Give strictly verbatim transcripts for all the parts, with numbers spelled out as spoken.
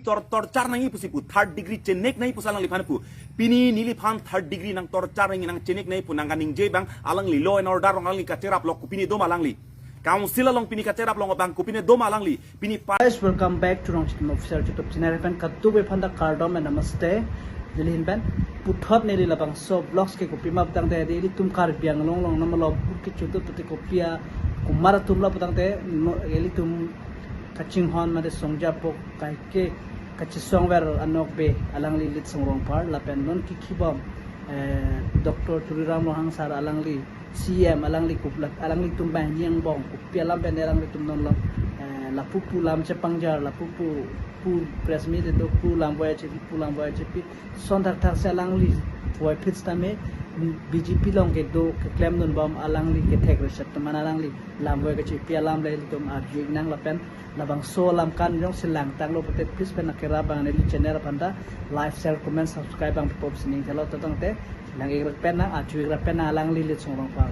tor torture nangji pusi pu, third degree chenek nangji pusi alangliphan pu. Pini neliphan third degree nang torture nangji, nang chenek nangji pu nang kaningje abang alangli law and order along alangli kacherap lo, kopine doma alangli. Council along pini kacherap lo abang kopine doma alangli. Pini pa- Guys, welcome back to Rongchitim Official YouTube channel. Pen kadokave aphan ta kardom and namaste. Neli ahin pen puthot neli labangso vlogs ke kopima pu tangte, ilitum Karbi Anglong along namalo bukit chutu pute kopi a kumar atum lo pu tangte, no, ilitum kachinghon mate songja apok kaike kachesongver anokbe alangli Litsong Rongphar lapen non kikhibom, eh, Doctor Tuliram Ronghang sir alangli C M alangli kuplak alanglitum banghini angbong kopi alam pen alanglitum non lo, eh, lapu pu lam chepangjar, lapu pu, pu press meet do, pu lam voi chepi, pu lam voi chepi, son thakthak si alangli voi phit sitame, B J P along kedo keklemdunbom alangli kethek resep teman alangli lam voi kachepi alam le ilitum arju nang lapen labangso alam kan jongsi langtanglo pute please pen akera abang neli channel aphan ta like, share, comment, subscribe abang pipop sining thelo to tangte lang-ik rap pen nang, arju-ik rap pen nang alangli Litsong Rongphar,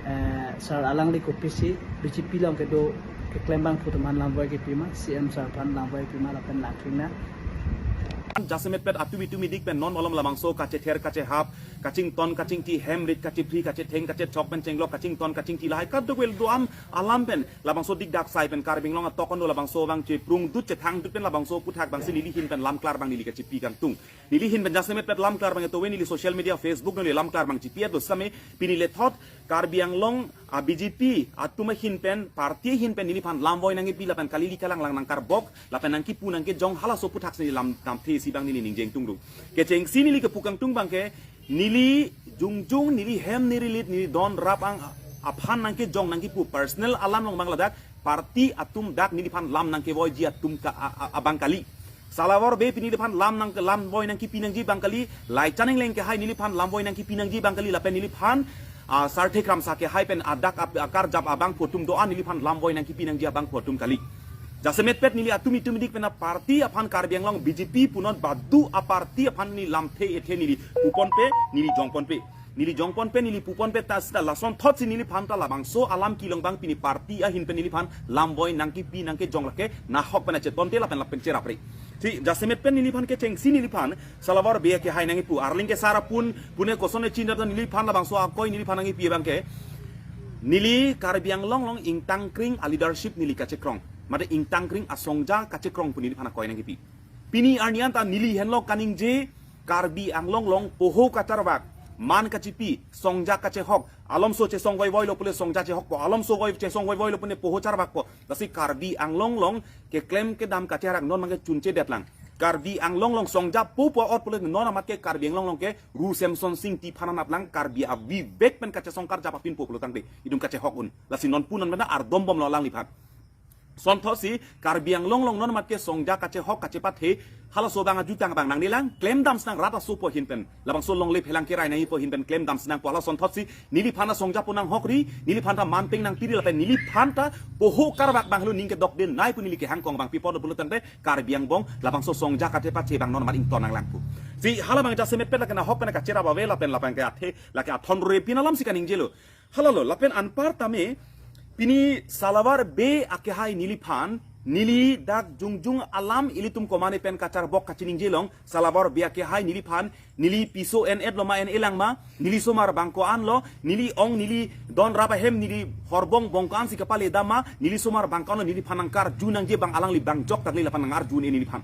eh, sir alangli kopisi B J P along kedo keklem abang pu atum aphan lam voi kepima, C M sir aphan lam voi kepima lapen langthin nang. Jasemet pet atum itum idik pen non malom labangso kachether kachehap, kachington kachingthi, hem rit kachephri, kachetheng kachechok pen chenglok, kachington kachingthi lahai kadokave do-an alam pen labangso dikdak sai pen Karbi Anglong atok an do labangso abang cheprung dut chethang dut pen labangso aphuthak abangsi neli ahin pen lam klar abang neli kachepi kangtung. Neli ahin pen jasemet pet lam klar abang atowe neli social media Facebook neli lam klar abang chepi do sitame pini lethot Karbi Anglong a B J P atum ahin pen party ahin pen neliphan lam voi nangkepi lapen kalili kalanglang nangkarbok lapen nangkipu nangkejong halaso aphuthak si lam damthe si abang neli ningjeng tungdung. Kechengsi neli kepu kangtung abang ke neli jongjong neli hem neli rit neli don rap ang aphan nangkejong nangkipu personal alam along abang ladak party atum dak neliphan lam nangkevoiji atum ka a, a, abang kali. Salawar Bey pini neliphan lam nang lam voi nangkepi nangji abang kali, Laichan Engleng kehai neliphan lam voi nangkepi nangji abang kali lapen neliphan, ah, sarthe kramsa kehai pen adak ap, akarjap abangphu atum do-an neliphan lam voi nangkepi nangji abangphu atum kali. Jasemet pet neli atum itum idik pen a party aphan Karbi Anglong B J P punon badu a party aphan neli lamthe ethe neli puponpe neli jongponpe. Neli jongponpe neli puponpe ta sita lasonthotsi neliphan ta labangso alam kelong abang pini party ahin pen neliphan lam voi nangkepi nangkejong lake nahok pen achetonte lapen lapen cherapre. Si jasemet pen neliphan kechengsi neliphan Salawar Bey kehai nangkipu arling ke sar apun pune koson e chinda neliphan labangso akoi neliphan nangkipi abang ke neli Karbi Anglong along ingtangkring a leadership neli kachekrong mate ingtangkring a songja kachekrong pu neliphan akoi nangkipi. Pini arni an ta neli henlo kaningje Karbi Anglong along poho kacharvak, man kachepi, songja kachehok, alomso chesong voivoi lo pule songja chehokpo, alomso voi chesong voivoi lo pune poho charvakpo. Lasi Karbi Anglong along keklem kedam kacherak non abang ke chunchedetlang. Karbi Anglong along songja popo ot pule non amat ke Karbi Anglong along ke Ru Semson Sing Ingti aphan anatlang Karbi avivek pen kachesong karjap apinpo pulo tangte itum kachehok un. Lasi non pu non mena ardombomlo alangliphan. Sonthotsi Karbi Anglong along non amat ke songja kachehok kachepathe halaso abang ajutang abang nangnelang klemdam sinang rat aso apo ahin pen. Labangso longle phelang kerai nangji apo ahin pen klemdam sinangpo hala sonthotsi neliphan ta songja pu nanghokri, neliphan ta manpeng nangpiri lapen neliphan ta poho karvak abang helo ning kedokdenei pu neli kehangkong abang pipo do pulo tangte Karbi angbong labangso songja kachepathe abang non amat ington nanglangpo. Si hala abang jasemet pet lake nahok pen kacherap ave lapen lapen ke athe lake athon rore pin alamsi kaningjelo. Halalo, lapen anparta me, pini Salawar Bey akehai neliphan, neli dak jongjong alam ilitum komane pen kacharbok kachiningje long, Salawar Bey akehai neliphan, neli piso en-et lo ma en-elang ma, neli somar bang ko-an lo, neli ong neli don rap ahem neli horbong bong ko-ansi kapale dam ma, neli somar bang ko-an lo neliphan nangkarju nangji abang alangli bang jok tangli lapen nangarju ne neliphan.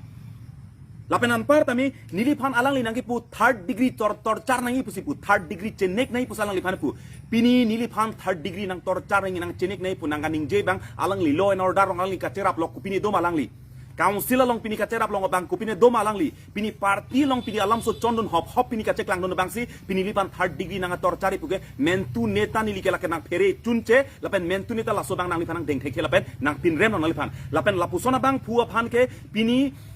Lapen anparta me, neliphan alangli nangkipu third degree tor torture nangji pusi pu, third degree chenek nangji pusi alangliphan pu. Pini neliphan third degree nang torture nangji nang chenek nangji pu nang kaningje abang alangli law and order along alangli kacherap lo kopine doma alangli. Council along pini kacherap lo abang kopine doma alangli. Pini party along pini alamso chondun hop hop pini kacheklangdun abangsi pini neliphan third degree nang torture pu ke mentu neta neli ke lake nangphere chunche lapen mentu neta laso abang nangliphan nangdeng thekthe lapen nangpinrem nangliphan. Lapen lapuson abangphu aphan ke pini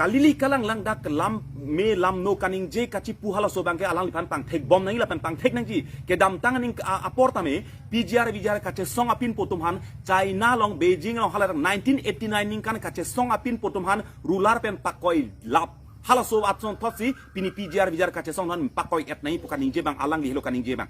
kalili kalanglang dak lam me lam no kaningje kachipu halaso abang ke alangliphan pangthekbom nangji lapen pangthek nangji kedamtang aning a-, aporta me P G R V G R kachesong apinpo atum aphan China along Beijing along hala nineteen eighty-nine ningkan kachesong apinpo atum aphan ruler pen pakoilap. Halaso asonthotsi pini P G R V G R kachesong aphan pakoiet nangji pu kaningje abang alangli helo kaningje abang.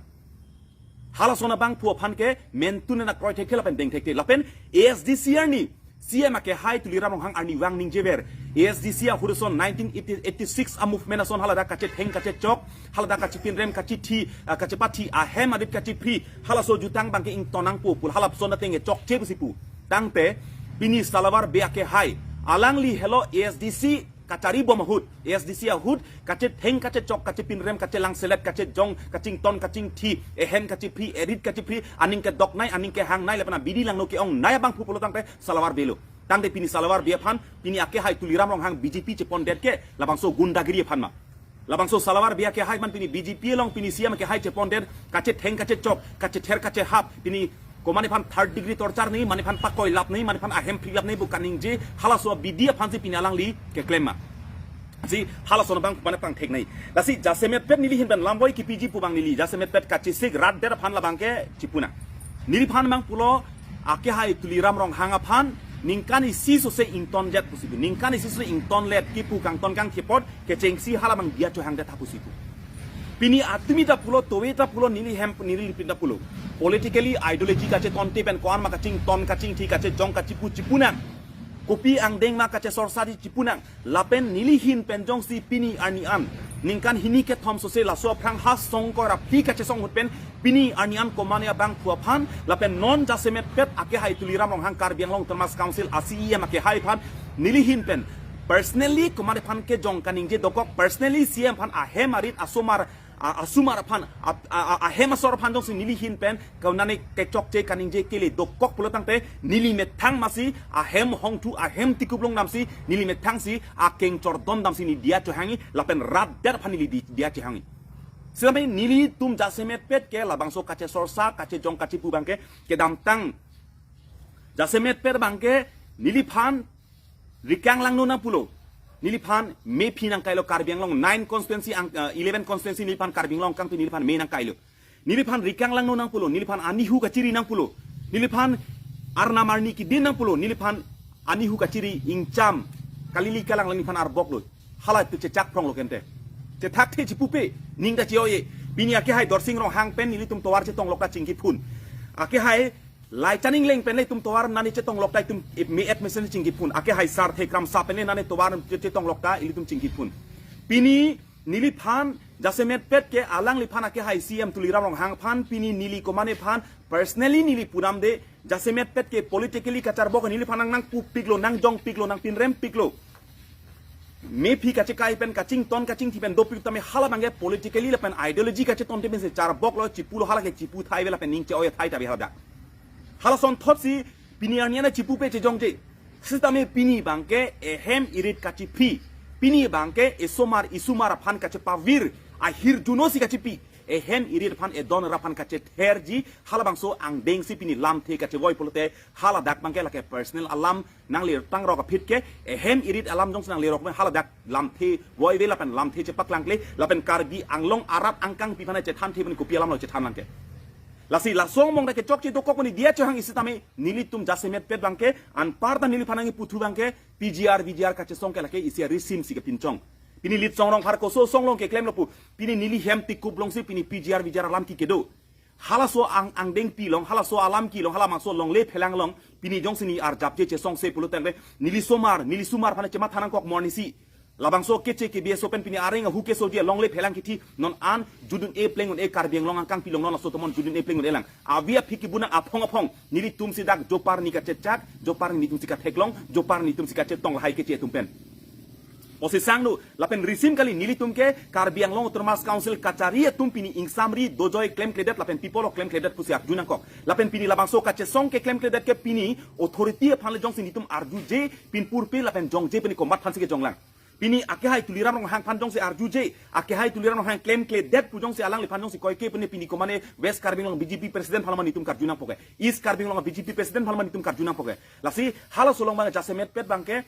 Halason abangphu aphan ke mentu neta kroi thekthe lapen deng thekthe lapen A S D C arni C M akehai Tuliram Ronghang arnivang ningjever, A S D C ahut ason nineteen eighty-six a movement ason haladak kachetheng kachechok, haladak kachepinrem kachethi, ah, kachepathi, ahem arit kachephri, halaso jutang abangke ington nangpo pu, halapuson ateng chokche pusi pu. Tangte pini Salavar Bey akehai, alangli helo A S D C kachari bom ahut, A S D C ahut kachetheng kachechok, kachepinrem, kachelang selet, kachejong, kachington kachingthi, ehem kachephri, erit kachephri, aning kedoknei, aning kehangnei, lapen abidi langno ke-ongnei abangphu pulo tangte Salavar Bey lo. Tangte pini Salavar Bey aphan, pini akehai Tuliram Ronghang B J P chepondet ke labangso gundagiri aphan ma? Labangso Salavar Bey akehai aphan pini B J P along pini C M akehai chepondet, kachetheng kachechok, kachether kachehap, pini komatne aphan third degree torture nangji, mane aphan pakoilap nangji, mane aphan ahem phrilap nangji pu kaningje, halaso abidi aphansi pini alangli keklem ma? Si halason abang mane pangthek nangji. Lasi jasemetpet neli ahin pen lamvoi kipiji pu abang neli jasemetpet kachesik rat der aphan labangke chipu nang. Neliphan abang pulo, akehai Tuliram Ronghang aphan ningkan isi sose ingtondet pusi pu, ningkan isi sose ingtonlet, kipu kangton kangthepot kechengsi hala abang diya chohangdet tha pusi pu. Pini atumi ta pulo, towe ta pulo, neli hem, neli lipin ta pulo. Politically ideology kachetonte pen ko-an ma kachington kachingthi, kachejong kachepu chipu nang. Kopi angdeng ma kachesorsa di chipu nang. Lapen neli ahin pen jongsi pini arni an ningkan hini kethom sose laso aphrang ha songkor aphi kachesong ahut pen pini arni an komatne abangphu aphan, lapen non jasemetpet akehai Tuliram Ronghang Karbi Anglong Autonomous Council a C E M akehai aphan neli ahin pen personally komatne aphan kejong kaningje dokok, personally C M aphan ahem arit asomar, a-, asomar aphan, a-, a-, a-, ahem asor aphan jongsi neli ahin pen konane kechokche kaningje kele dokok pulo tangte neli methang masi ahem hongthu, ahem tikup longdamsi, neli methangsi akeng chordom damsi neli diya chohangji, lapen rat der aphan neli di-, diya chohangji. Sitame nelitum jasemetpet ke labangso kachesorsa, kachejong kachepu abangke kedamtang jasemetpet abangke neliphan rikang langno nangpulo. Neliphan mephi nangkailo, Karbi Anglong nine constituency ang, eh, eleven constituency neliphan Karbi Anglong kangpi neliphan me nangkailo. Neliphan rikang langno nangpulo, neliphan anihu kachiri nangpulo, neliphan arnam arni kidin nangpulo, neliphan anihu kachiri ingcham, kalili kalang lang neliphan arboklo. Hala tu chechak phronglo kente. Chethakthe chipupe, ning ta che-oje. Pini akehai Dorsing Ronghang pen nelitum tovar chetonglok ta chingkiphun. Akehai Laichan Engleng pen le itum tovar nani chetonglok ta itum me-et mesen chingkiphun. Akehai Sarthe Kramsa pen le nani tovar che-, chetonglok ta ilitum chingkiphun. Pini neliphan jasemetpet ke alangliphan akehai C M Tuliram Ronghang aphan pini neli komatne aphan personally neli pudamde, jasemetpet ke politically kacharbok neliphan nang, nangpupiklo, nangjongpiklo, nangpinrempiklo. Mephi kachekai pen kachington kachingthi pen dopik tame hala abangke politically lapen ideology kachetonte pensi charboklo, chipulo, hala ke chipu thai ave lapen ning che-oje thai ta ave haladak. Halason thotsi pini arni an chipupe chejongje. Sitame pini abangke ehem irit kachephri, pini abangke esomar isomar aphan kachepavir, ahirjuno si kachepi, ehem irit aphan, edon ra aphan kachetherji, halabangso angdengsi pini lamthe kachevoi pulote, haladak abangke lake personal alam nangli tangrok aphi ke, ehem irit alam jongsi nangli rok pen haladak lamthe voive lapen lamthe chepaklangkle, lapen Karbi Anglong arat angkangpi aphan chethanthe pen kopi alamlo chethan nangke. Lasi laso angbong ta kechokche dokok pu neli diya chohangji sitame nelitum jasemetpet abangke anparta neliphan nangkiputhu abangke P G R, V G R kachesong ke lake isi arisim si kepinchong. Pini Litsong Rongphar koso song along keklemlo pu. Pini neli hem tikup longsi pini P G R, V G R alam ke kedo. Halaso ang, angdengpi along, halaso alam kelong, halabangso longle phelang along, pini jongsi neli arjapche chesongse pulo tangte, neli somar, neli somar aphan chematha nangkok morning si. Labangso keche ke B S O pen pini areng ahu kesoji alongle phelang kithi, non an judun-e pleng un-e Karbi Anglong angkangpi along non laso tomon judun-e pleng un-e lang. Avi aphi kibunang aphong aphong, nelitum si dak jopar ni kachechak, jopar nelitum si katheklong, jopar nelitum si kachetong lahai keche atum pen. Osi sangno, lapen risim kali nelitum ke Karbi Anglong Autonomous Council kachari atum pini ingsamri dojoi klemkledet lapen pipolo klemkledet pusi arju nangkok. Lapen pini labangso kachesong ke klemkledet ke pini authority aphan le jongsi nelitum arjuje, pinpurpe lapen jongje pini komat aphansi kejonglang. Pini akehai Tuliram Ronghang aphan jongsi arjuje, akehai Tuliram Ronghang klemkledet pu jongsi alangliphan jongsi koike pini pini komatne West Karbi Anglong B J P president aphan ma nelitum karju nangpo ke, East Karbi Anglong B J P president aphan ma nelitum karju nangpo ke. Lasi halaso along abang jasemetpet abangke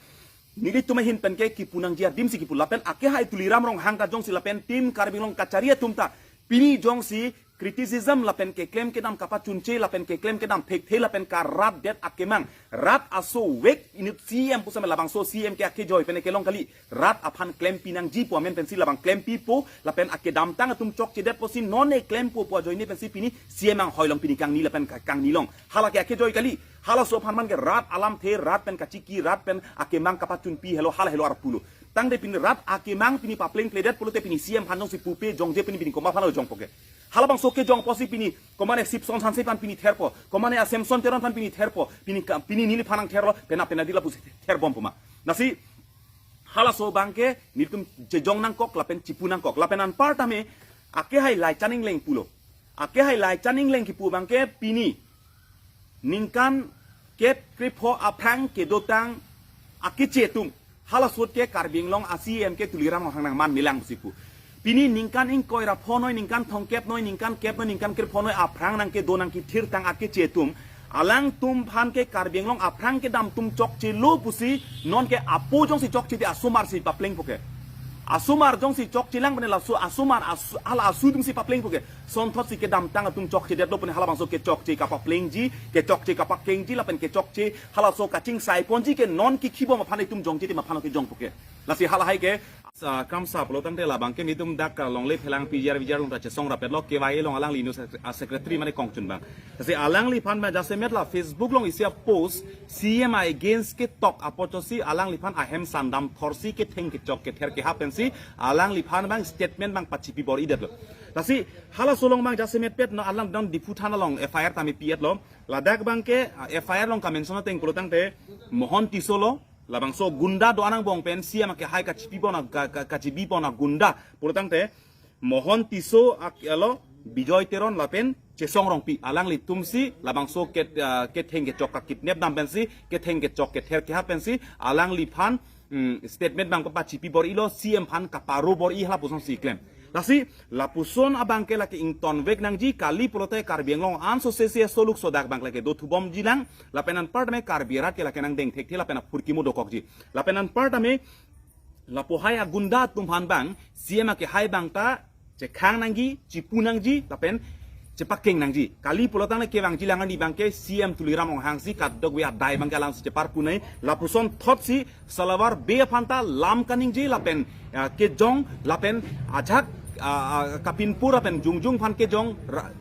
nelitum ahin pen ke kipu nangji adim si kipu lapen akehai Tuliram Ronghang ta jongsi lapen team Karbi Anglong kachari atum ta pini jongsi criticism lapen keklem kedam kapachunche lapen keklem kedam thekthe lapen karat det akemang, rat asovek inut C M pusitame labangso C M ke akejoi pen kelong kali, rat aphan klempi nangji pu amen pensi labang klempipo lapen akedamtang atum chokchedet pusi non ne klempo pu ajoine pensi pini C M anghoi along pini kangni lapen ka- kangni long. Hala ke akejoi kali, halaso aphan man ke rat alamthe, rat pen kachiki, rat pen akemang kapachunpi helo, hala helo arpu lo. Tangte pini rat akemang pini papleng pledet pulote pini C M aphan jongsi pupe jongje pini pini komat aphan lo jongpo ke. Halabangso kejongpo si pini, komane Sipson Hanse aphan pini therpo, komane a Samson Teron aphan pini therpo, pini ka- pini neliphan nangtherlo, pena pena dila pusi therbompo ma. Lasi halaso abangke nelitum chejong nangkok lapen chipu nangkok. Lapen anparta me akehai Laichan Engleng pulo. Akehai Laichan Engleng kipu abangke pini ningkan kep krepho aphrang kedotang akeche atum, halaso ahut ke Karbi Anglong a C M ke Tuliram Ronghang nangman melang pusi pu. Pini ningkan ingkoi ra pho noi, ningkan thomkep noi, ningkan kep noi, ningkan krepho noi aphrang nangkedo nangkethirtang akeche atum, alangtum aphan ke Karbi Anglong aphrang kedam atum chokchelo pusi non ke apo jongsi chokche te asomar si paplengpo ke. Asomar jongsi chokchelang pene laso asomar asu, hala asu atum si paplengpo ke. Sonthot si kedamtang atum chokchedetlo pene halabangso kechokche kapaplengji, kechokche kapakengji lapen kechokche halaso kachingsai ponji ke non kikhibom aphan itum jongche te aphan lo kejongpo ke. Lasi halahai ke sa kramsa pulo tangte labang ke nelitum dak ka longle phelang pijar vijar lungta chesong rapetlo, kevai along alangli news a secretary mane kongchun abang. Lasi alangliphan ma jasemet la Facebook along isi a post C M against ketok apotsi alangliphan ahem sandam thorsi ketheng kechok kether keha pensi alangliphan abang statement abang pachipi bor-idetlo. Lasi halaso along abang jasemet pet no alang dam Diphu thana along F I R tame pi-etlo. Ladak abangke, ah, F I R along kamention ateng pulo tangte Mohon Tisso lo, labangso gunda do-an angbong pen C M akehai kachipi pon a- ka- ka- kachipi pon a gunda pulo tangte Mohon Tisso ak- alo Bijoy Teron lapen Chesong Rongpi, alanglitum si labangso ket, ah, ketheng kechok ka kidnap dam pensi, ketheng kechok kether keha pensi alangliphan, mm, statement abang pachipi bor-ilo, C M aphan kaparo bor-i hala puson si klem. Lasi lapuson abangke lake ingtonvek nangji, kali pulote Karbi Anglong anso sese soluk sodak abang lake dothubomji lang, lapen anparta me Karbi arat ke lake nangdeng thekthe lapen aphurkimo dokokji. Lapen anparta me lapuhai agunda atum aphan abang C M akehai abang ta chekhang nangji, chipu nangji lapen chepakeng nangji. Kali pulo tangte kevangji lang arni abangke C M Tuliram Ronghang si kadokave adai abangke alangsi cheparpu nai, lapuson thotsi Salawar Bey aphan ta lam kaningje lapen, ah, kejong lapen ajak, ah, ah, kapinpur lapen jongjong aphan kejong ra-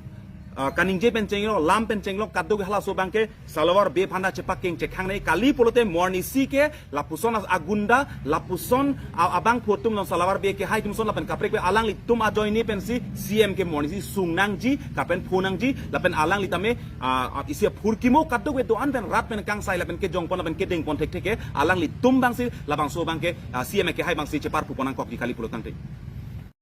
ah, kaningje pen chenglok, lam pen chenglok, kadokave halaso abangke Salawar Bey aphan ta chepakeng chekhang nai, kali pulote mo arnisi ke lapuson as- agunda, lapuson a- abangphu atum non Salawar Bey akehai atum son lapen kaprek pe alanglitum ajoine pensi C M ke mo arnisi sung nangji, kapen pho nangji, lapen alangli tame, ah, ah, isi aphurkimo kadokave do-an pen rat pen kangsai lapen kejong pon lapen kedeng pon thekthe ke alanglitum abangsi labangso abangke, ah, C M akehai abangsi cheparpu pon nangkokji kali pulo tangte.